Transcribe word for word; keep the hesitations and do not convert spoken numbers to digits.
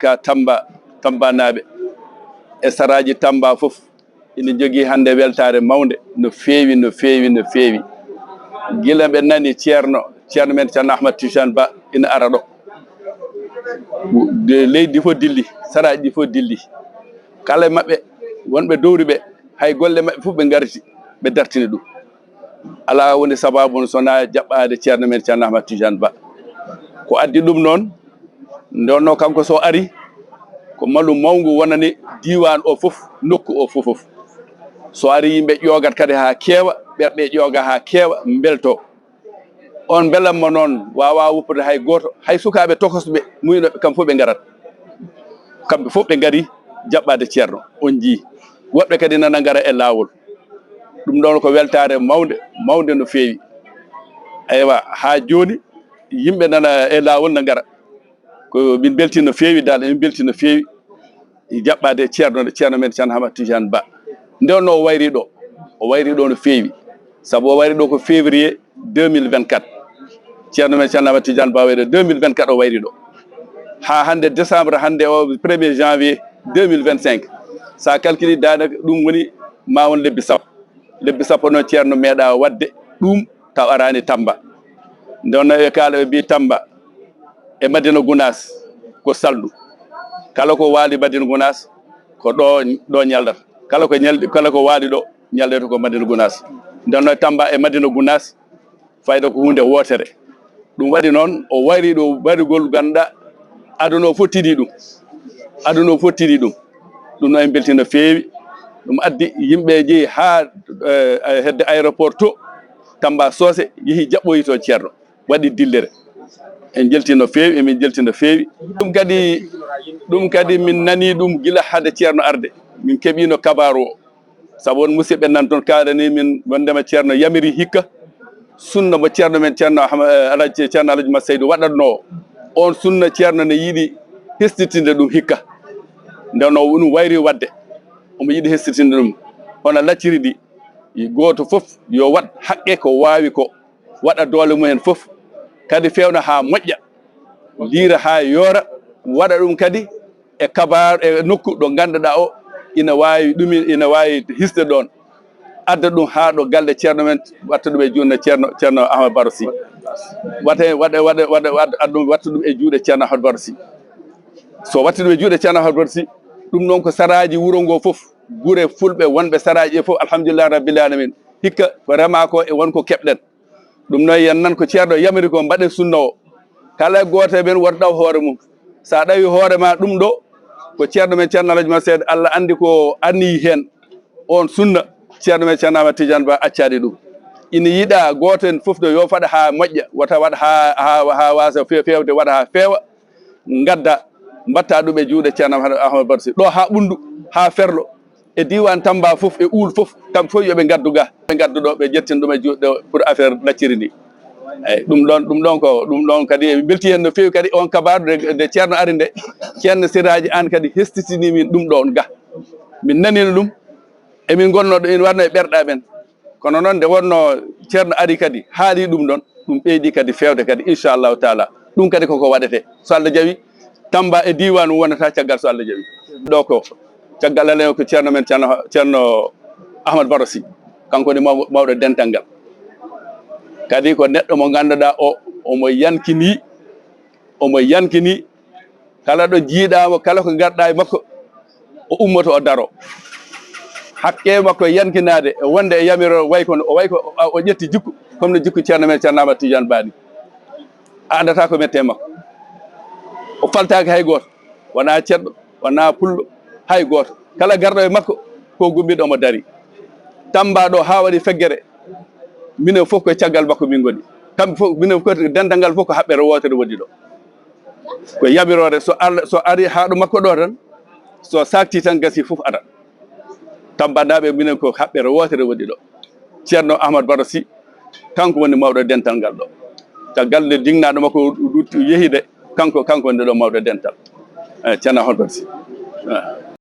ka Tamba, Tambanaaɓe e saraaji Tamba fof ina jogii hannde weltaare mawnde no feewi, no feewi, no feewi. Gila ɓe nani Ceerno, Ceerno men Ceerno Ahmad Tijaan Ba ina ara ɗo. De leydi fof dilli, saraaji ɗi fof dilli. Kala e maɓɓe wonɓe dowri ɓe, hay golle maɓɓe fof ɓe ngarti, ɓe dartini ɗum. Alaa woni sabaabu so wonaa jaɓɓaade Ceerno men Ceerno Ahmad Tijaan Ba. Ko addi ɗum noon, nde wonnoo kanko so ari, ko malu mawngu wonani diiwaan o fof, nokku o fof fof. So ari yimɓe ƴoogat kadi haa keewa, ɓerɗe ƴooga haa keewa, mbeltoo. On mbelamma noon waawaa woppude hay gooto, hay sukaaɓe tokosɓe muynooɓe kam fof ɓe ngarat. Kamɓe fof ɓe ngari jaɓɓaade Ceerno, on njii. Woɓɓe kadi nana ngara e laawol. Ɗum ɗoon ko weltaare mawnde, mawnde no feewi. Eywa, haa jooni yimɓe nana e laawol na ngara. Ko min mbeltii no feewi dal, emin mbeltii no feewi. Jaɓɓaade Ceerno, Ceerno men Ceerno Ahmad Tijaan Ba. Nde wonnoo o wayri ɗo, o wayri ɗo no feewi. Sabu o wayri ɗo ko février deux mille vingt-quatre. Ceerno men Ceerno Ahmad Tijaan Ba wayri deux mille vingt-quatre o wayri ɗo. Haa hannde décembre, hannde o premier janvier deux mille vingt-cinq. So a calcule daanaka ɗum woni ma won lebbi sappo. Lebbi sappo noon Ceerno meeɗa waɗde ɗum taw araani Tamba. Nde wonnoo e kaala ɓe mbii Tamba e Madina Gunaas ko salɗu. Kala ko waali Madina Gunaas ko ɗo, ɗo ñaldata. Kala ko ñalɗi, kala ko waali ɗo ñaldata ko Madina Gunaas. Nde wonnoo Tamba e Madina Gunaas fayda ko huunde wootere. Ɗum waɗi noon o wayri ɗo wayrugol ganduɗa aduna o fof tini ɗum. Aduna o fof tini ɗum. Ɗum noon en mbeltii no feewi. Ɗum addi yimɓe jeeyi haa, eh, hedde aéroport to Tamba Socé, yehi jaɓɓoyi to Ceerno. Waɗi dillere. En njeltii no feewi, emin njeltii no feewi. Ɗum kadi, ɗum kadi min nanii ɗum gila hade Ceerno arde. Min keɓiino kabaaru o. Sabu won musidɓe nan toon kaalanii min wondema Ceerno yamiri hikka sunna mo Ceerno men Ceerno Ahma-, eh, Alhaji, Ceerno Alhaji Mat Seydu waɗatnoo o. On sunna Ceerno ne yiɗi hesɗitinde ɗum hikka. Nde wonnoo ɗum wayri waɗde. Omo yiɗi hesɗitinde ɗum. Hono lacciri ndi, gooto fof yo waɗ haqqe ko waawi ko. Waɗa doole mum en fof. Kadi feewna haa moƴƴa. Liira haa yoora. Waɗa ɗum kadi e kabaar, e nokku ɗo ngannduɗaa o ina waawi ɗum, ina waawi hisde ɗoon. Adda ɗum haa ɗo galle Ceerno men, watta ɗum e juutngo Ceerno, Ceerno Ahmad Baro Sy. Waɗa, waɗa, waɗa, waɗa, waɗa, adda ɗum, watta ɗum e juuɗe Ceerno Ahmad Baro Sy. So watti ɗum e juuɗe Ceerno Ahmad Baro Sy, ɗum noon ko saraaji wuro ngo fof, gure fulɓe wonɓe saraaji ɗe fof, alhamdulillahi rabbil alamin. Hikka ko remaa ko e won ko keɓɗen. Ɗum noon, yen nan ko Ceerno yamiri ko, mbaɗen sunna o. Kala e gooto e men woto ɗaw hoore mum. So a ɗawi hoore ma ɗum ɗo, ko Ceerno men Ceerno Alhaji Mat Seydu, Allah anndi ko anniyii heen. On sunna, Ceerno men Ceerno Ahmad Tijaan Ba accaani ɗum. Ina yiɗaa gooto en fof ɗo yo faɗa haa moƴƴa, wota waɗ haa, haa, haa waasa fe-, feewde, waɗa haa feewa. Ngadda, mbatta ɗum e juuɗe Ceerno Ahmad, Ahmad Baro Sy. Ɗo haa Ɓunndu, haa Ferlo, e diiwaan Tamba fof, e Uul fof, kamɓe fof yo ɓe ngaddu ga. Ɓe ngaddu ɗo, ɓe jettin ɗum e juuɗe pour affaire lacciri ndi. Eyi, ɗum ɗoon, ɗum ɗoon ko, ɗum ɗoon kadi eɓe mbeltii heen no feewi kadi. On kabaaru nde, nde Ceerno ari nde, Ceerno Siraaji Aan kadi hesɗitinii min ɗum ɗoon ga. Min naniino ɗum, emin ngonnoo ɗo, ina waɗnoo e ɓerɗe amen. Kono noon, nde wonnoo Ceerno ari kadi, haali ɗum ɗoon, ɗum ɓeydi kadi feewde kadi, inchallahu taala. Ɗum kadi koko waɗetee. So Allah jaɓi, Tamba e diiwaan wonata caggal, so Allah jaɓi. Ɗo ko caggal amen ko Ceerno men, Ceerno, Ceerno Ahmad Baro Sy. Kanko woni maw-, mawɗo dental ngal. Kadi ko neɗɗo mo ngannduɗaa o, omo yankini, omo yankini. Kala ɗo jiiɗaa mo, kala ko ngarɗaa e makko, o ummoto, o daro. Hakke makko e yankinaade, e wonde e yamiro, way kono, o way ko, o, o ƴetti jikku, comme no jikku Ceerno men Ceerno Ahmad Tijaan Ba ni. A anndata ko mette e makko. O faltaaki hay gooto. Wonaa ceɗɗo, wonaa pullo, hay gooto. Kala garɗo e makko, ko gummiɗo omo dari. Tamba ɗo haa waɗi feggere. Minen fof ko e caggal makko min ngoni. Kamɓe fof, minen fof, dental ngal fof ko haɓɓere wootere woni ɗo. Ko yamiroore, so Allah, so ari haa ɗo makko ɗo tan, so saakti tan gasi fof ara. Tambanaaɓe minen ko haɓɓere wootere woni ɗo. Ceerno Ahmad Baro Sy, kanko woni mawɗo dental ngal ɗo. Caggal nde dingnaaɗo makko ɗuuɗi yehi de, kanko, kanko woni ɗo mawɗo dental. Eh, Ceerno Ahmad Baro Sy. Eh.